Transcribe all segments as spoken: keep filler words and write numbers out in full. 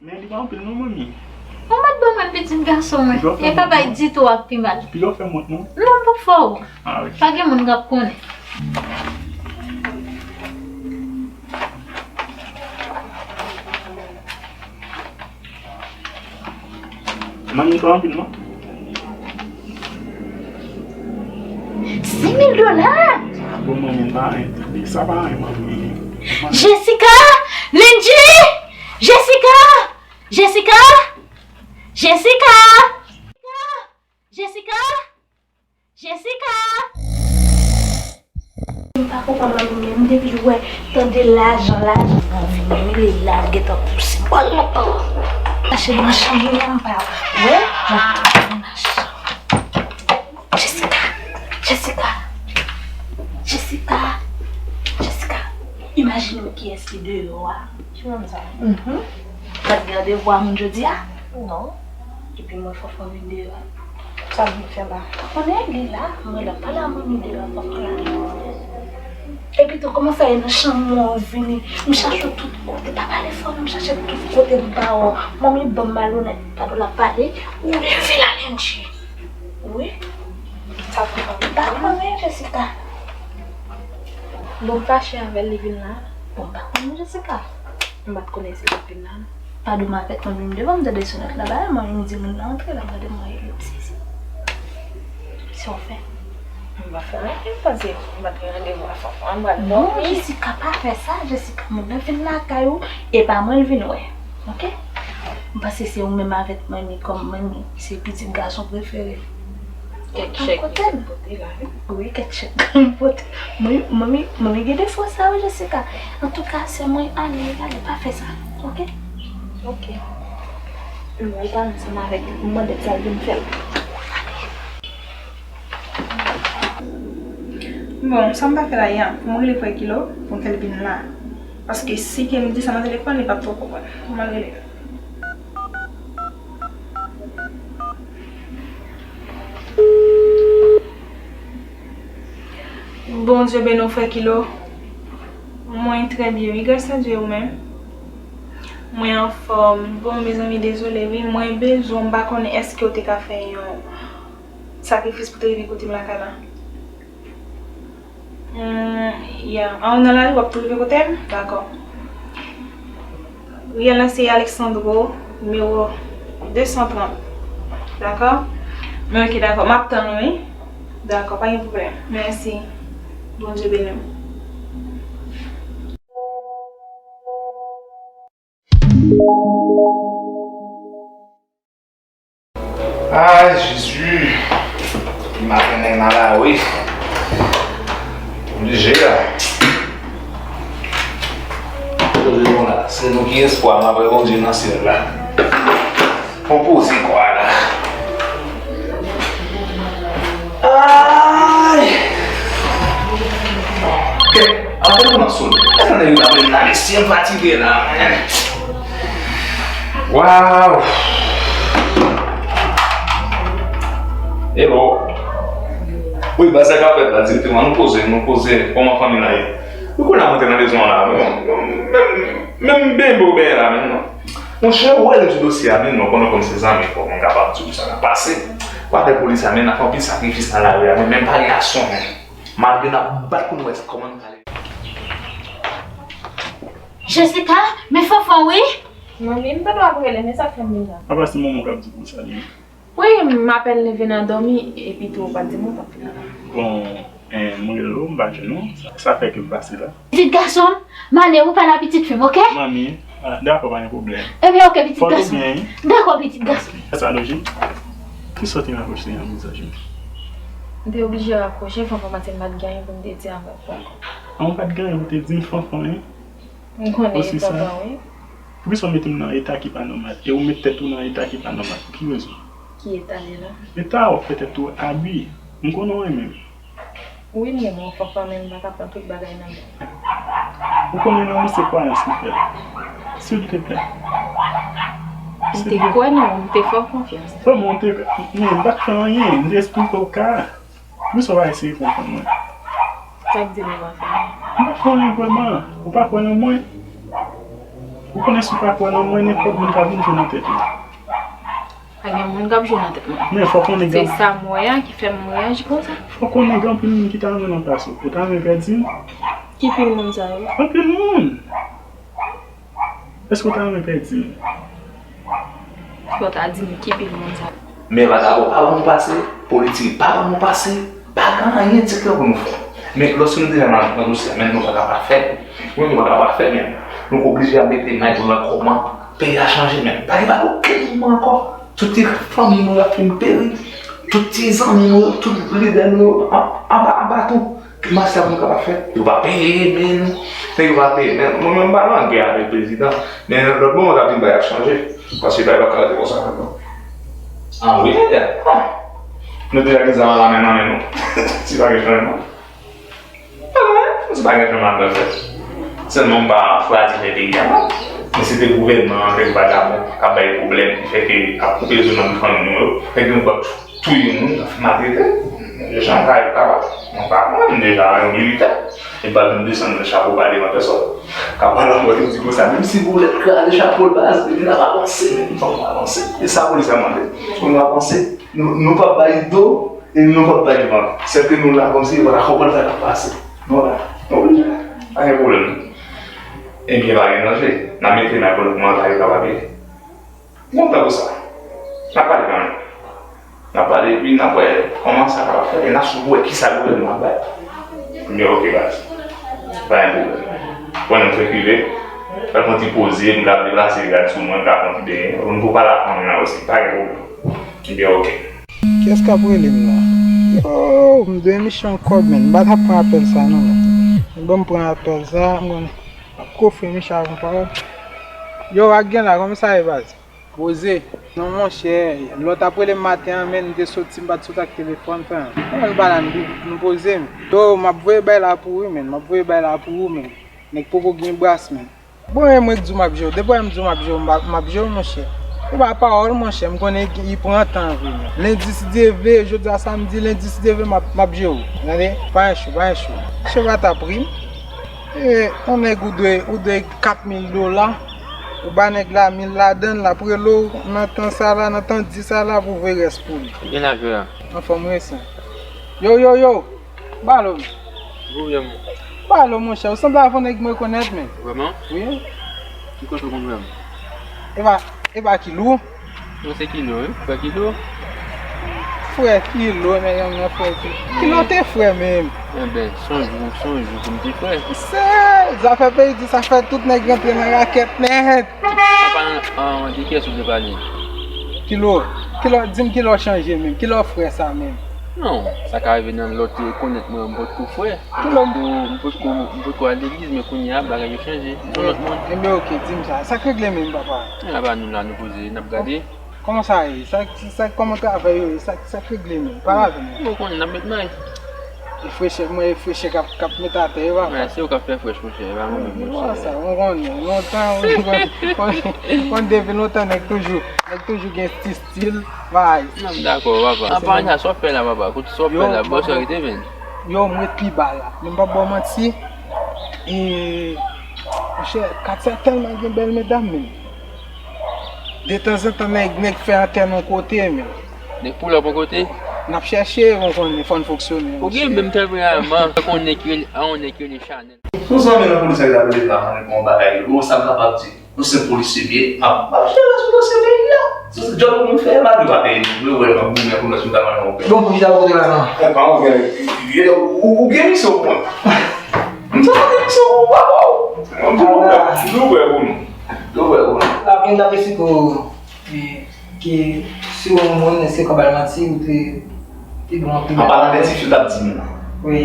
Men li pa anpil non, manmi. Ou mèt ban mwen pitit gason mwen. Piga w fè mont non. E pa bay ditou ak pi mal. Piga w fè mont non. Non, m p ap fè w. Ah, ok. Pa gen moun k ap konnen. Manmi, pa anpil non. Senk mil dola! Sa bon, manmi, pa anyen. Sa pa anyen, manmi. Jessica! Lindji! Jessica! Jessica! Jessica! Jessica! Jessica! M pa konprann manmi menm, depi l wè, tande lajan, lajan nan vini, wi, li la, l gentan pouse m. Pran lontan. Mache nan chanm li, m pa wè. Wè? Jessica! Jessica! Jessica! Jessica! Imajine w kiyès ki deyò a. Ki moun sa? Mhm. Ou pa t gen randevou a moun jodi a? Non. Epi mwen Fanfan vin deyò a. Sa m vin fè la? Ou konnen li la, mwen la, pale a manmi deyò a, Fanfan la. Epi tou, kòman sa ye nan chanm mwen ou vini? M chache w tout kote, pa pale fò non, m chache tout kote m pa wè w. Manmi ban m malonèt, pandan l ap pale, ou leve la Lindji. Wi. Sa Fanfan vin. M pa konnen Jessica. Bon, m fache avè l, li vin la. Bon, m pa konnen Jessica. M pa t konnen se li t ap vin la non. Padon, m avèk manmi m devan, m tande sonèt la bay, manmi m di moun nan antre, l ap gade m, mwen, m sezi. Sa w fè? M pa fè anyen, m panse m pa t gen randevou a Fanfan, m pral dòmi. Non, Jessica, pa fè sa, Jessica, moun nan vin lakay ou, e pa mwen l vin wè, oke? M panse se ou menm avèk manmi, kòm manmi se pitit gason prefere l. Kèk chèk li pote la, wi. Wi, kèk chèk li pote. Manmi, manmi, manmi gen defo sa, wi, Jessica. Antouka, sè mwen, ale, ale, pa fè sa, oke? Oke. M pral pale ansanm avèk li, m mande l sa l vin fè l. Bon, sa m pa fè la, Yan, pou m rele frè Kilo, pou m fè l vin la. Paske si ke m di sa nan telefòn, li p ap twò konprann. M al rele l. Bondye beni w, frè Kilo. Mwen trè byen, wi, gras a Dye, ou menm? Mwen anfòm. Bon, mezanmi, dezole, wi, mwen bezwen w, m pa konnen èske w te ka fè yon sakrifis pou te rive kote m lakay la. Hmm, yeah. An, ou nan lari, w ap tou rive kote m? Dakò. Riyèl la se Alexandro, nimewo de san trant. Dakò? Men oke, dakò. M ap tann ou, wi. Dakò, pa gen pwoblèm. Mèsi. Bondye beni w. Ay, Jezi! Li maten nèg nan lari. Oblije la. Bondye nou la. Se nou ki espwa nou apre Bondye nan syèl la. Konpoze kwa la. Ay! Kè, antre nan sou. Etan nèg yo ap vin la, mesye, m fatige la, men. Waw! Hello. Wi, baz, sa k ap fèt la, direktèman, nou poze, nou poze, kòman fanmi la ye? Wi, kounye a mwen te nan bezwen la, men, men, men, men, men, men, la, men, non. Monchè, ou wè lè ti dosye a, men, non, konnen kòm se zanmi, fòk mwen kapab di w sa k ap pase. Ou wè afè polis la, men, n ap fè anpil sakrifis nan lari a, men, men, pa gen aksyon, men. Malgre n ap bat pou n wè kòman n ka Jessica, men Fanfan wi. Manmi, m tande w ap rele, men sa k fè m vin la. Apa se manman w k ap di w konsa li ye? Wi, m apèn leve nan dòmi, epi tou ou pa t di m ou t ap vin la. Bon, en, m rele w, m pa jwenn ou. Sa, sa fè ke m pase la. Pitit gason m, m ale, ou pale a pitit fi m, oke? Manmi, ah, dakò, pa gen pwoblèm. Ebyen, oke, pitit gason m. Fò w byen, wi. Dakò, pitit gason m. Sa lojik. Kisa w te raproche an vizaj mwen? M te oblije raproche Fanfan paske m pa t gen anyen pou m te di avè w ankò. An, ou pa t gen anyen pou w te di m, Fanfan, en? M konnen e Fanfan, wi. Poukisa w mete m nan eta ki pa nòmal? E ou met tèt ou nan eta ki pa nòmal. Pou ki rezon? Ki eta li la? Eta w ap fè tèt ou abi. M konnen w renmen m. Wi, m renmen w, Fanfan, men m pa ka pran tout bagay nan men w. Ou konnen lanmou se kwayans li fè. Silteplè. M te kwè nan ou, m te fè w konfyans. Vrèman, m te, men m pa t fè anyen, m te esplike w ka. Poukisa w pa eseye konprann mwen? Sa k di m ou pa fè anyen? M pa fè anyen vrèman. Ou pa kwè nan mwen? Ou konnen si w pa kwè nan mwen, nenpòt moun ka vin jwe nan tèt ou. Pa gen moun k ap jwe nan tèt mwen. Men fòk yon nèg. Se sa m wè a ki fè m reyaji konsa. Fòk yon nèg, anpil moun ki ta renmen nan plas ou. Ou ta renmen pèdi m? Ki pil moun sa yo? Anpil moun. Èske w ta renmen pèdi m? Fò w ta di m ki pil moun sa yo. Men vagabon pa ban nou pase, politik pa ban nou pase, pa gen anyen diferan pou nou fè. Men lòske nou deja nan, nan dosye a, men nou pa ka pa fè. Wi, nou pa ka pa fè, men nou oblije ap mete may nou nan kòman peyi a chanje, men pa gen pa okenn mouvman ankò. Tout ti fanmi nou yo ap fin peri. Tout ti zanmi nou yo, tout lidè nou yo, an, anba, anba tou. Ki mas la pou nou kapab fè? Yo pa peye, men. Nèg yo pa peye, men. Mwen menm, m pa nan gè avèk prezidan. Men lòt moman, w ap vin bay ap chanje. Paske bay pa ka rete konsa ankò. An wi, medam. Ah. Nou deja gen zam nan men, nan men nou. Si pa gen chanjman. Ah, si pa gen chanjman, ap fè. Sèlman, m pa fwa di fè peyi a, non. Men se te gouvènman an, kèk vagabon, k ap bay pwoblèm, ki fè ke ap koupe zo nan bouch fanmi nou yo. Fè ke nou pap touye moun, maltrete. Jan sa yo kapab. Mwen pa konn deja yon militè. E pa vin desann nan chapo pale an pèsòn. Ka pale anlè yo di konsa, menm si boulèt kraze chapo l baz, epi n ap avanse, menm fòk nou avanse. E sa polis la mande. Fòk nou avanse. Nou, nou p ap bay do, e nou p ap bay van. Sèl ke nou la kòmsi, vwala, konprann sa k ap pase. Nou la. Nou oblije. Pa gen pwoblèm. Ebyen, pa gen danje. N a mete nan kòd kòman sa yo kapab ye. Bon, tankou sa. N ap pale kanmenm. N ap pale, epi n ap wè kòman sa kapab fèt, e n ap sou wè kisa gouvènman ap bay. Ebyen, oke, baz. Pa gen pwoblèm. Bon, nou fè prive. Fè yon ti poze, m ka deplase, gad sou mwen, m ka fè yon ti benyen. Nou pou pale ak fanmi an osi, pa gen pwoblèm. Ebyen, oke. Kiyès k ap rele m la? Yo, m dwe Miche yon kòb, men. M pa t ap pran apèl sa, non, men. Bon, m pran apèl sa, m konnen. M ap kofre Miche avè yon pawòl. Yo, ak gen la, kòman sa ye, baz? Poze. Non, monchè, lè w t ap rele m maten an, men, m te soti, m pa t sot ak telefòn, frè. Kòman nou pa la, nou, nou poze, men? Yo, m ap voye bay la pou ou, men. M ap voye bay la pou ou, men. Nèg poko gen bras, men. Bon, e mwen k di w m ap jere w. Depi w wè m di w m ap jere w, m ap, m ap jere w, monchè. E pa pawòl, monchè. M konnen li pran tan vre, men. Lendi, si Dye vle, jodi a samdi, lendi, si Dye vle, m ap, m ap jere w. Tande? Pa gen cho, pa gen cho. Monchè, pa t ap ri m. E, yon nèg ou dwe, ou dwe kat mil dola, ou ba nèg la mil ladan l, l ap rele w nan tan sa la, nan tan di sa la pou voye rès pou li. Gen lajè a. Anfòm resen. Yo, yo, yo! Balo, men. Gwo vye moun. Balo, monchè, ou sanble avè yon nèg m rekonèt, men. Vrèman? Wi. Ki kote w konn wè m? E pa, e pa Kilo? Non, se Kilo, wi. Frè Kilo? Frè Kilo, men yon nan frè Kilo. Kilo te frè menm. Enben, se yon jou, se yon jou pou m te frè. Se zafè peyi di sa fè tout nèg rantre nan rakèt nèt. Sa pa an, an, de kiyès ou vle pale? Kilo, Kilo, di m Kilo chanje menm. Kilo frè sa menm. Non, sa ka rive nan lòt yo konèt mwen, m potko frè. Kilo. M potko, m potko, m potko al legliz, men kounye a, bagay yo chanje. M se yon lòt moun. Enben, oke, di m sa. Sa k regle menm, papa? Anba nou la, nou poze, n ap gade. Kòman sa ye? Sa, sa, kòman travay yo ye? Sa, sa k regle menm? Pale avè m. Ou konnen, n ap met may. E frechè, mwen, e frechè k ap, k ap met atè, e pa sa. Mwen, se ou k ap fè frèch, monchè, e pa mwen menm, monchè. Sa, mwen konnen. Lontan, mwen, mwen, mwen depi lontan, nèg toujou, nèg toujou gen ti stil, vibes. Non, m dakò, papa. An paran sa, sa w ap fè la, papa? Kote sa w ap fè la? Bòs yo rete, men. Yo, m ret pi ba la. Men m p ap ba w manti. E, monchè, katye a tèlman gen bèl medam, men. Detanzantan, nèg, nèg fè antèn yon kote, men. Nèg pou lòt bò kote? N ap chèche, ou konnen, fò n fonksyone. Ou gen menm tanperèman, fè konnen ki rele, a yon nèg ki rele Chanèl. Yon zanmi nan polis la ki t ap rele la, mande pou yon bagay. Bon, sa m kapab di? Yon senp polisye m ye, m ap, m ap jere sou dosye peyi a. Se djòb pou m fè, malgre yo pa peye nou vre, ou wè, m ap goumen pou lòt moun ta mande yon pè. Bon, poukisa ou kote la, non? E pa yon vre, ou, ou gen misyon pou mwen. M santi gen misyon pou ou, papa. M pou nou, nou prè pou nou. Nou prè pou nou. L ap vin tape sou kou. E, ke si yon moun, se kòb al manti, ou te, te bon anpil. An palan de ti fi w t ap di m nan. Wi.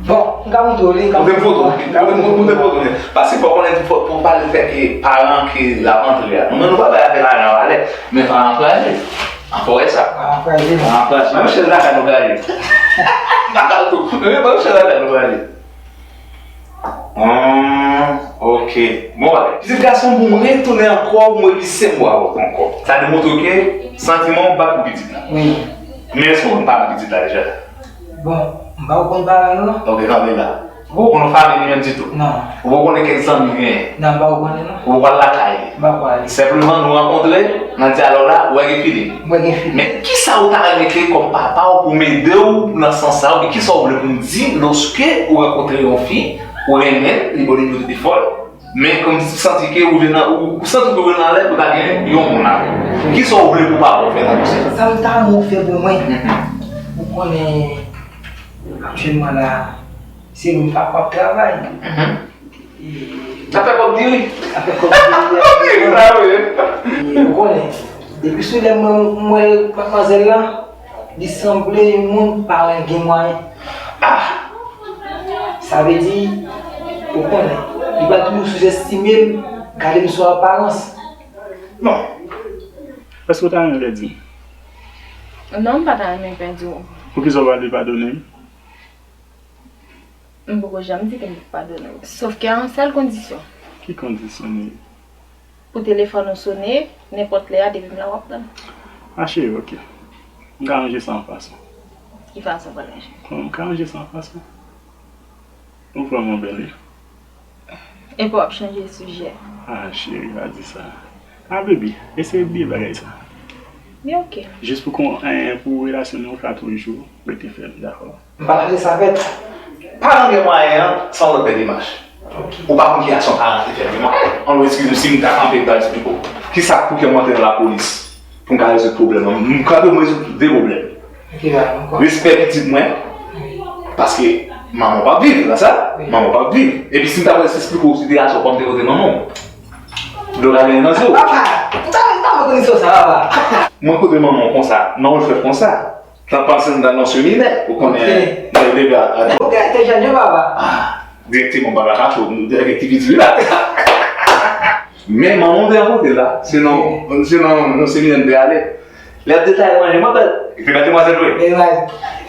Bon, m ka montre w li, m ka montre w. Montre m foto, montre m foto, montre m foto, men. Paske fò w konnen, fò, pou w pale fè ke paran ke l ap antre a. Nou menm nou pa bay afè lajan valè, men paran fraje. An fò wè sa. Paran fraje. Paran fraje. Menm chèz lakay nou fraje. M pa ka tou. Men menm chèz lakay nou fraje. Hum, ok. Bon bagay. Pitit gason, bon, m retounen ankò, m wè li se mwa avèk ankò. Sa demontre ke santiman w bat pou pitit la. Wi. Men èske w konn paran pitit la deja? Bon, m pa konn paran yo. Ok, kanpe la. Ou poko konn yon fanmi li menm ditou? Non. Ou poko konnen kèk zanmi li genyen? Non, m poko konnen non. Ou poko al lakay li? M poko ale. Senpleman nou rankontre nan dyalòg la, ou wè gen feeling. M wè gen feeling. Men kisa ou ta renmen ke kòm papa w pou m ede w nan sans sa, oubyen kisa w vle pou m di lòske ou rankontre yon fi, ou renmen l, li ba w nimewo telefòn, men kòm si w santi ke ou vin nan, ou, ou santi ke ou vin nan lè pou ta gen yon moun avè l. Kisa w vle pou papa w fè nan dosye sa? Sa m ta renmen w fè pou mwen. Mhm. Ou konnen aktyèlman la, se mwen papa ap travay. Mhm. E, n ap fè kòb diri. N ap fè kòb diri. Diri sa, wi. E, ou konnen, depi sou lè mwen, mwen wè madmwazèl la, li sanble yon moun pa gen mwayen. Ah! Sa vle di, ou konnen, li pral toujou souzestime m, gade m sou aparans. Bon. Èske w ta renmen pèdi m? Non, m pa ta renmen pèdi w. Poukisa w pa vle padone m? M poko janm di ke m pap padone w. Sòf ke a yon sèl kondisyon. Ki kondisyon li ye? Pou telefòn ou sone, nenpòt lè a, depi m la, w ap tann. A cheri, oke. M ka ranje sa yon fason. Ki fason w pral ranje? Bon, m ka ranje sa yon fason. Ou vrèman bèl, wi. Epi w ap chanje sijè. A, cheri, pa di sa. A, baby, eseye bliye bagay sa. Li oke. Jis pou kon, eh, pou relasyon nou ka toujou rete fèm, dakò? M pa lage sa fèt. Pa range mwayen an san w pè demach. Oke. Ou pa konn ki aksyon paran te fè vreman. Ann, eskize m si m ta kanpe m ta esplike w. Kisa k pou fè m antre nan lapolis? Pou m ka rezoud pwoblèm nan. M kanpe m rezoud de pwoblèm. Ok, ba, m konprann. Respè pitit mwen. Wi. Paske manman w p ap viv, se pa sa? Wi. Manman w p ap viv. Epi si m ta pral esplike w sitiyasyon kòm te kote manman w. Dlo ka vini nan zye w. Papa, m ta, m ta renmen konnen sa, papa. Mwen kote manman w konsa, manman w fè konsa. Tan pase m nan seminè, ou konnen, ok, mwen leve a, a. Ok, te jèn jan papa. Ah, direkteman, papa kache w, nou te gen ti piti la. Men manman w te a kote la, se nan, se nan, nan seminè m te ale. Lè ap detaye manje, mwen bèl. Li te mete manje vre.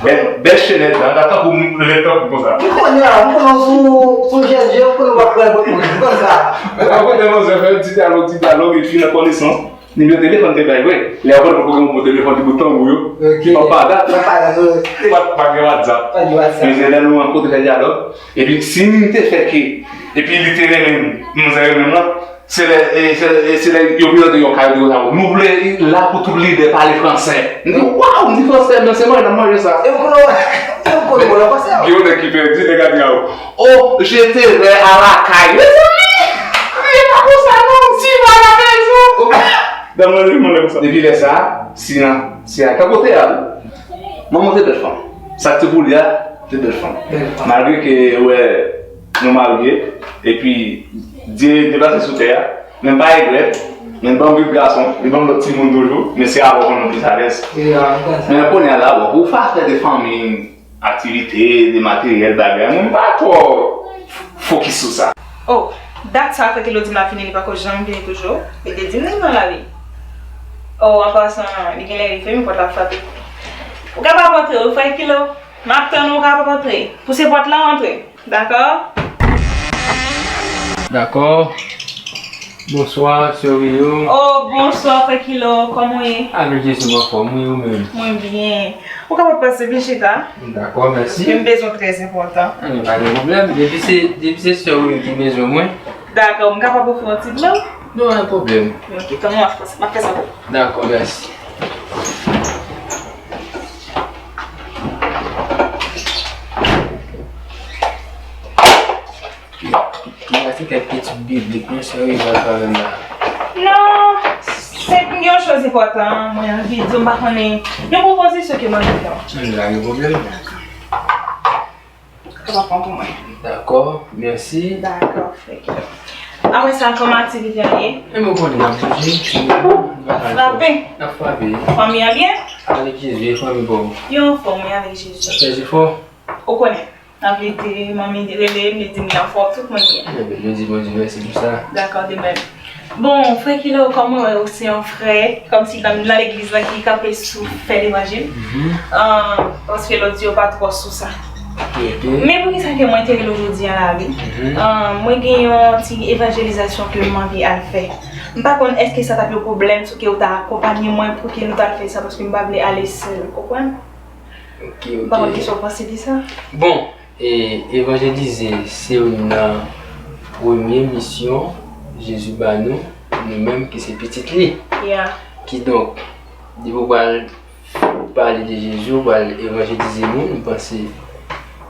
Bèl, bèl chenèt, la, la, tankou m, lè tankou konsa. M konnen, m konnen sou, sou jèn, jèn, m konnen w ap pran bòt mwen, m konn sa. Mwen ap konnen manzè fè ti dyalòg, ti dyalòg, epi nan konesans. Nimewo telefòn te bay vre. Lè yo konn poko gen yon telefòn ti bout tanbou yo. Ok. Papa dat. Papa dat, wi. Pa, pa gen WhatsApp. Pa gen WhatsApp. Men se lè nou rankontre fè dyalòg. Epi si m te fè ke, epi li te renmen m, manzè renmen m lan, se lè, e, se, e, se lè yo prezante yon kay yo di konsa, nou vle la pou tout lidè pale fransè. M di, waw, m di fransè, men se manje, n ap manje sa. E ou konnen, e ou konnen fransè? Gen yon nèg ki pèdi, nèg la di, oh, je te vais à la caille. Mezanmi, e pa konsa non, tu vas à la maison. Dam nan li mande konsa. Depi lè sa, si nan, si a ka kote a, manman te bèl fanm. Sa k te pou li a, te bèl fanm. Bèl fanm. Malgre ke, wè, nou marye, epi Dye deplase sou tè a, men m pa regrèt, men ban m vit gason, li ban m lòt timoun toujou, men se avè w konn nou plis alèz. Wi, a, m konn sa. Men kounye a la, bon, pou fè afè de fanmi, aktivite, de materyèl, bagay, mwen m pa twò fokis sou sa. Oh, dat sa frè Kilo di m la fini, li pako janm vini toujou. Li te di m li nan lari. Oh, an pasan, li genlè rive, men pòt la frape. Ou kapab antre wi, frè Kilo. M ap tann ou, ou kapab antre. Pouse pòt la, ou antre. Dakò? Dakò. Bonswa, sè Rio. Oh, bonswa, frè Kilo. Kòman w ye? Avèk Jezi, m anfòm, wi, ou menm? Mwen byen. Ou kapab pase vin chita? Dakò, mèsi. Men m bezwen w trè enpòtan. Anben, pa gen pwoblèm. Depi se, depi se sè Rio ki bezwen mwen. Dakò, m kapab ofri w yon ti dlo? Non, pa gen pwoblèm. Ok, tann mwen, m ap fè sa pou ou. Dakò, mèsi. Mwen se kèk etid biblik, mwen serye avèk avè m la. Non, se yon choz enpòtan, mwen anvi di w, m pa konnen, yon pwopozisyon ke mwen anvi fè w. M pa gen pwoblèm. Ou va pran pou mwen. Dakò, mèsi. Dakò, frè. Apre sa, kòman aktivite an ye? E mwen konnen n ap bouje, n ap frape. N ap frape. Fanmi an byen? Avèk Jezi, e fanmi pa w? Yo anfòm, wi, avèk Jezi. N ap fè jefò. Ou konnen. N ap lite, manmi rele m, li di m li anfòm, tout moun byen. Ebyen, nou di Bondye mèsi pou sa. Dakò, de menm. Bon, frè Kilo, kòm mwen wè ou se yon frè, kòmsi nan, nan legliz la ki kanpe sou fè levanjil, mhm, ah, paske lòt yo pa twò sou sa. Ok, ok. Men poukisa ke mwen te rele w jodi a la, wi? Mhm. Ah, mwen gen yon ti evanjelizasyon ke m anvi al fè. M pa konn èske sa t ap yon pwoblèm, si ke ou ta akonpanye mwen pou ke nou t al fè sa, paske m pa vle ale sèl, ou konprann? Ok, ok. M pa konn kisa w panse de sa. Bon, E evanjelize se youn nan premye misyon Jezi ba nou, nou menm ki se pitit li. Yeah. Kidonk, depi w pral pale de Jezi, w pral evanjelize moun, m panse,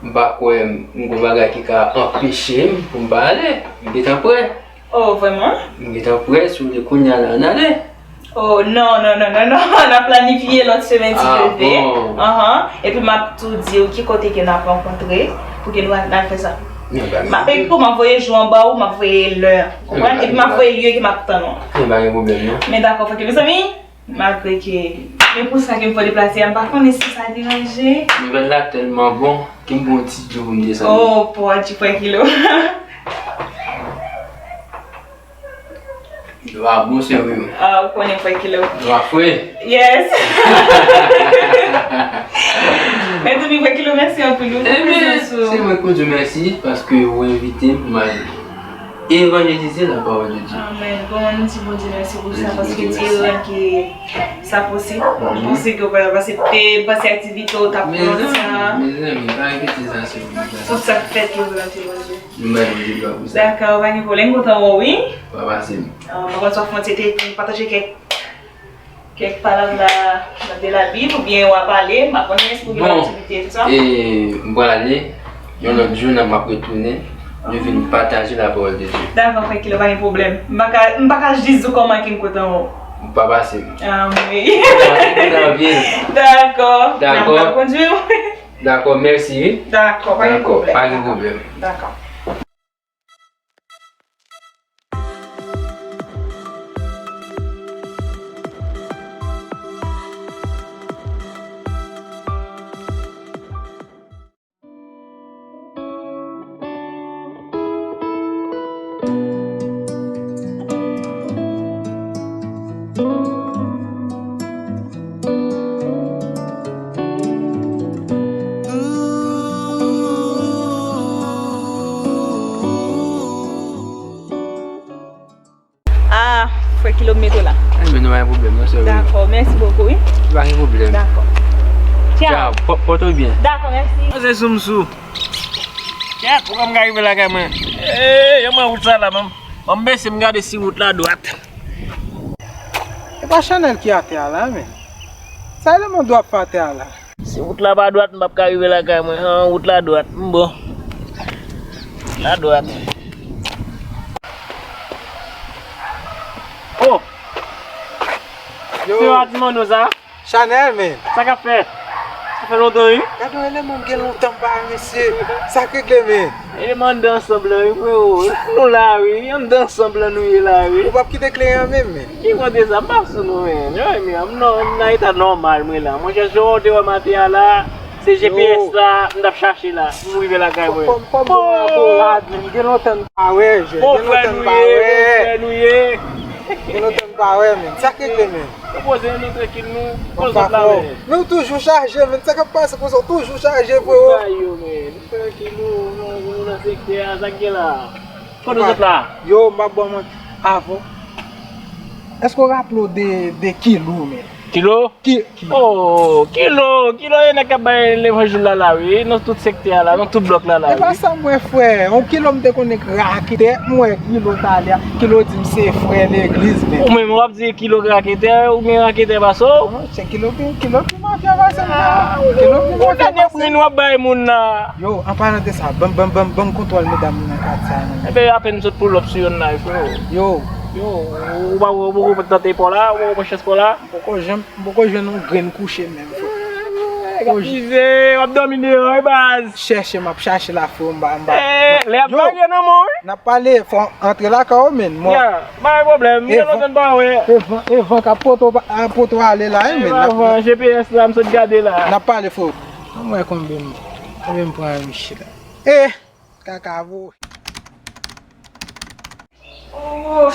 m pa kwè m gon bagay ki ka anpeche m pou m pa ale. M gentan prè. Oh, vrèman? M gentan prè, si w vle kounye a la, ann ale. Oh, non, non, non, non, non. N ap planifye lòt semèn, si Dye vle. Ah, bon. Ahan. Epi m ap tou di w ki kote ke n ap rankontre, pou ke nou al, al fè sa. M ap, epi pou m ap voye jou an ba w, m ap voye lè. Konprann? Epi m ap voye lye ke m ap tann ou. Men pa gen pwoblèm, non. Men dakò, frè Kilo, mezanmi. Malgre ke, men pou sa ke m fò deplase a, m pa konnen si sa deranje. Nouvèl la tèlman bon, ke m gon ti dlo pou m desann. Oh, pòch frè Kilo. Dlo a bon, sè wi. Ah, ou konnen frè Kilo. Dlo a fre. Yes. Mezanmi, frè Kilo, mèsi anpil, wi, pou prezans ou. Se mwen ki pou di w mèsi, paske ou envite m pou m al evanjelize la parole de Dieu. Amen. Bon, nou di Bondye mèsi pou sa, paske se li ki rann sa posib. Mwen panse ke w pa t ap aksepte, m panse aktivite w t ap pran sa. Mezanmi, mezanmi, pa repete sa, silvouplè. Tout sa k fèt, yo volonte Bondye. Nou bay Bondye glwa pou sa. Dakò, pa gen pwoblèm, m kontan wè w, wi. Pa pase m. Ah, mwen konn sa w fè, w te pataje kèk Kèk palab la, nan de la Bib, oubyen w ap ale, m pa konnen si w gen aktivite, tout sa. Bon, e, m pral ale, yon lòt jou, nan m ap retounen, nou vin pataje la parole de Dieu. Dakò, frè Kilo, pa gen pwoblèm. M pa ka, m pa ka jis di w kòman ke m kontan wè w. Ou pa pase m. Ah, wi. Ou pase m anpil. Dakò. Dakò. Dakò, mèsi, wi. Dakò, pa gen pwoblèm. Dakò, pa gen pwoblèm. Dakò. Ah, frè Kilo m mete w la. Enben, nou pa gen pwoblèm, non, sè wi. Dakò, mèsi bokou, wi. Pa gen pwoblèm. Dakò. Tchao. Tchao, pò-, pòte w byen. Dakò, mèsi. Mwen se Soumsou. Kèt, ou konn m ka rive lakay mwen. Ee, yo mwen wout sa la, ban m, ban m bese m gade si wout la dwat. E pa Chanèl ki atè a la, men. Sa eleman dwat pa atè a la? Si wout la pa dwat, m p ap ka rive lakay mwen. An, wout la dwat. M bon. Wout la dwat. Oh! Yo. Se pa ti manno sa? Chanèl, men. Sa k ap fèt? Sa fè lontan, wi. Gade yon eleman m gen lontan m pa wè mesye. Sa k regle, men? Eleman anndan ansanm lan, wi, frewo. Nou la, wi. Anndan ansanm lan nou ye la, wi. Ou p ap kite kleren an menm, men. Ki kote sa? M pa sou nou, men. Yo, men, m nan, m nan eta nòmal, mwen la. Monchè, si w te wè maten an la, se G P S la, m t ap chache la, pou m rive lakay mwen. Kòm, kòm, kòm, gen lontan m pa wè, gen lontan m pa wè. Bon frè nou ye, bon frè nou ye. Gen lontan m pa wè, men. Sa k regle, men? Nou poze nou trankil, nou. Kote zòt la, men? Men ou toujou chaje, men. Sa k ap pase konsa, ou toujou chaje, frewo. Sa yo, men. Trankil, nou, nou, nou nan sektè a, sa k gen la? Kote zòt la? Yo, m ap ba w manti. Avan. Èske w raple w de, de Kilo, men? Kilo? Ki, ki? Oh, Kilo, Kilo e nèg k ap bay levanjil la la, wi. Nan tout sektè a la, nan tout blòk la la, wi. E pa sa m wè, frè. On Kilo m te konnen k raketè, m wè Kilo talè a. Kilo di m se frè legliz, men. Ou menm w ap di Kilo k raketè, ou gen raketè pase w? Non, se Kilo ki, Kilo ki mafya pase m, frè. Kilo ki mafya pase m. Ou tande moun w ap bay moun nan. Yo, an palan de sa, ban m, ban m, ban m, ban m kontwòl medam nan katye a, non. Enben, apèn m sot pull up sou yonn la, wi, frewo. Yo. Yo, ou pa, ou poko tante pa w la, ou poko pran chans pa w la. M poko janm, m poko jwenn yon grenn kouche menm, frè. Gaspize, w ap dòmi deyò, wi, baz. Chèche, m ap chache la, frè, m pa, m pa. Eh, lè y ap lage nan men w, wi. N ap pale, fò antre lakay ou, men. Ya, pa gen pwoblèm, m gen lontan m pa wè. E van, e van k ap pote w, ap pote w ale la, wi, men. G P S la, m sot gade la. N ap pale, frè. Ann wè konbyen m, konbyen m pran miche la. Eh! Kaka voye. Oh!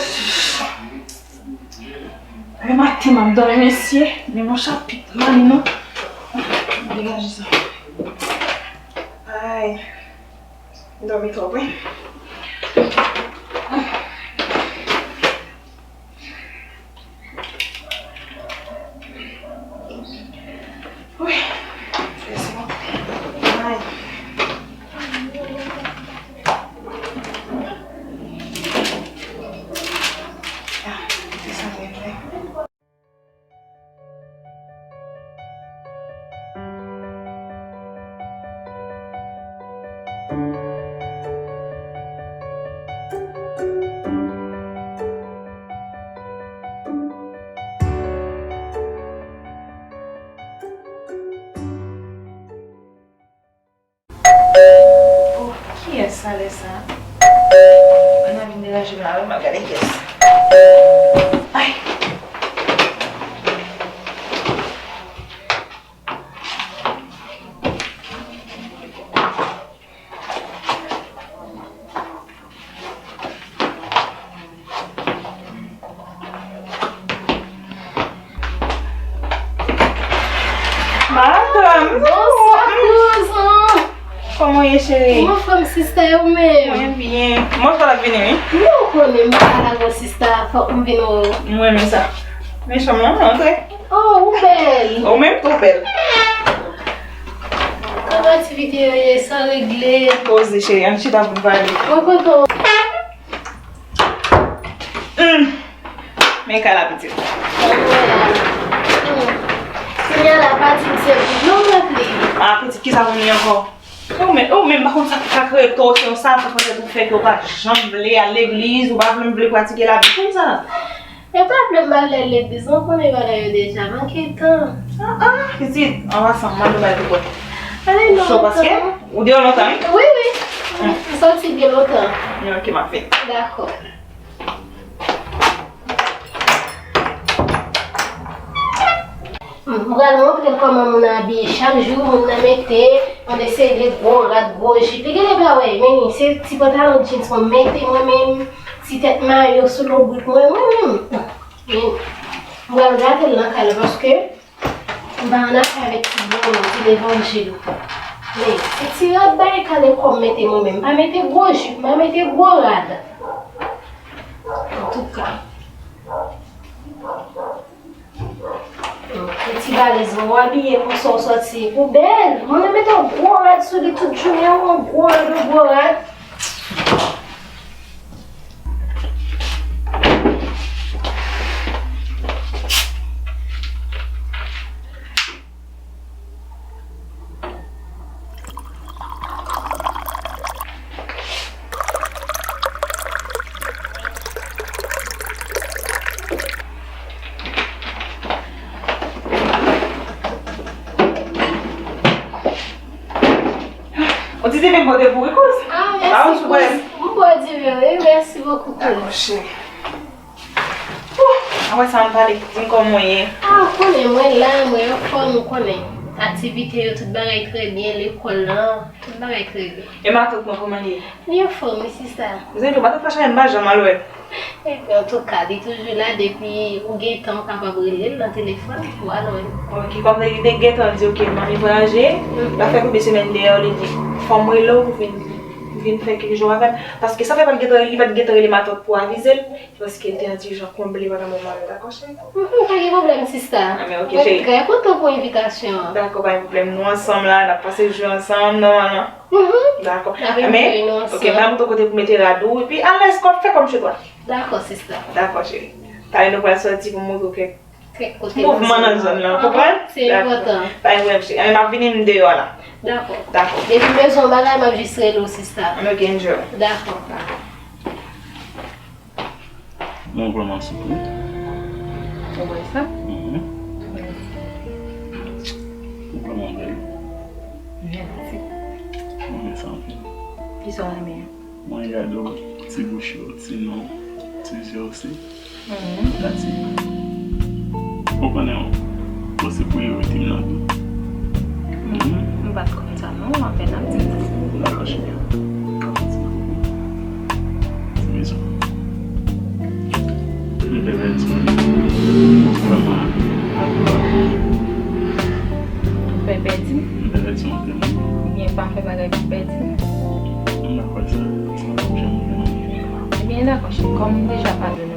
Lè maten m ap dòmi, mesye. Men yon chapit mami non. Degaje sa. Ay. M dòmi twòp, wi. Wi. Ay. Alè sa. Ann al vin deranje m la wi, m al gade kiyès. Ay! Madanm! Bonswa, kouzin! Kòman w ye, cheri? Mwen anfòm, sista, e ou menm? Mwen byen. Mwen fò l ap vini, wi. Non, ou konnen, m pa ka lage w, sista, fòk m vin wè w. Mwen renmen sa. Men chanm lan, antre. Oh, ou bèl! Ou menm tou bèl. Kòman aktivite yo ye, sa regle? Poze, cheri, ann chita pou n pale. Mwen kontan. Hmm. Men kay la, pitit. Kounye a la, pa di m se ou non, mèt li. Ah, pitit, kisa pou m li ankò? Ou menm, ou menm, pa konn sa ki ka kreye tò, se yon sal sa fè tèt ou fè ke ou pa janm vle al legliz, ou pa janm vle pratike Labib, konn sa. E pa vle m al legliz, non, konnen bagay yo deja, manke tan. Ah, ah, pitit, an pasan, m ap bay pou kwè. Ale non, paske ou deyò lontan, wi? Wi, wi. M soti byen lontan. Ok, m ap vini. Dakò. M pral montre l kòman moun nan abiye chak jou, moun nan mete yon de seri de gwo rad, gwo jip. Li genlè pa wè, men se ti pantalon jeans mwen mete mwen menm, ti tèt mayo sou lonbrik mwen, mwen menm. Men, m pral gate l nan kay la paske m pa annafè avèk ti bòlò, ti levanjil. Men, se ti rad bay kale kò m mete mwen menm. M pa mete gwo jip, m pa mete gwo rad. Antouka. Yon ti valèz, bon, w abiye konsa w sòti. Ou bèl. Moun nan mete yon gwo rad sou li tout jounen, yon gwo rad, yon gwo rad. Ou ti te vin pote pou Rikous? Ah, mèsi, Kous. M bwè diven, wi. Mèsi bokou, Kous. Dakò, cheri. Apre sa, ann pale, di m kòman w ye. Ah, ou konnen, mwen la, mwen anfòm, ou konnen. Aktivite yo, tout bagay trè byen, lekòl lan, tout bagay trè byen. E matant mwen, kòman l ye? Li anfòm, wi, sista. Mezanmi, matant pa chanje, m pa janm al wè l. Epi, antouka, li toujou la, depi ou gen tan, ou kapab rele l nan telefòn pou w al wè l. Ok, kòm li te gentan di w ke manmi vwayaje, l ap fè konbyen semèn deyò, li di, fò m rele w pou vin, vin fè kèk jou avè m. Paske sa fè pa t gentan, li pa t gentan rele matant pou avize l. Paske l te an dilijans konble pandan moman yo, dakò, cheri? Mhm, pa gen pwoblèm, sista. Ah, men ok, cheri. Mwen trè kontan pou envitasyon an. Dakò, pa gen pwoblèm. Nou ansanm la, n ap pase jou ansanm, nòmalman. Mhm. Dakò. N ap enjoy nou ansanm. Men, ok, m al montre w kote pou mete rad ou, epi alèz, kò, fè kòmsi twa. Dakò, sista. Dakò, cheri. Talè nou pral sòti pou m montre w kèk mouvman nan zòn nan, ou konprann? Se enpòtan. Pa gen pwoblèm, cheri. Men m ap vini, m deyò la. Dakò. Dakò. Depi m bezwen yon bagay, m ap jis rele w, sista. Ok, enjoy. Dakò. Dakò. Bon, vrèman souple. Ou wè sa? Mhm. Ou vrèman bèl. Mèsi. Mwen renmen sa anpil. Kisa w renmen an? Mwen gade w, ti bouch ou, ti non, ti zye w osi. Mhm. Tati. Ou konnen w, ou se priyorite m nan vi. Mhm. M pa t konn sa non, apèn ap di m sa. Dakò, cheri. Ti bizou. M te pèdi w. Vrèman. Ou fè pèdi m? M te pèdi w anpil. Oubyen pa fè bagay pou pèdi m? M pa kwè sa. M pa janm vle manke. Ebyen, dakò, cheri. Kòm m deja padone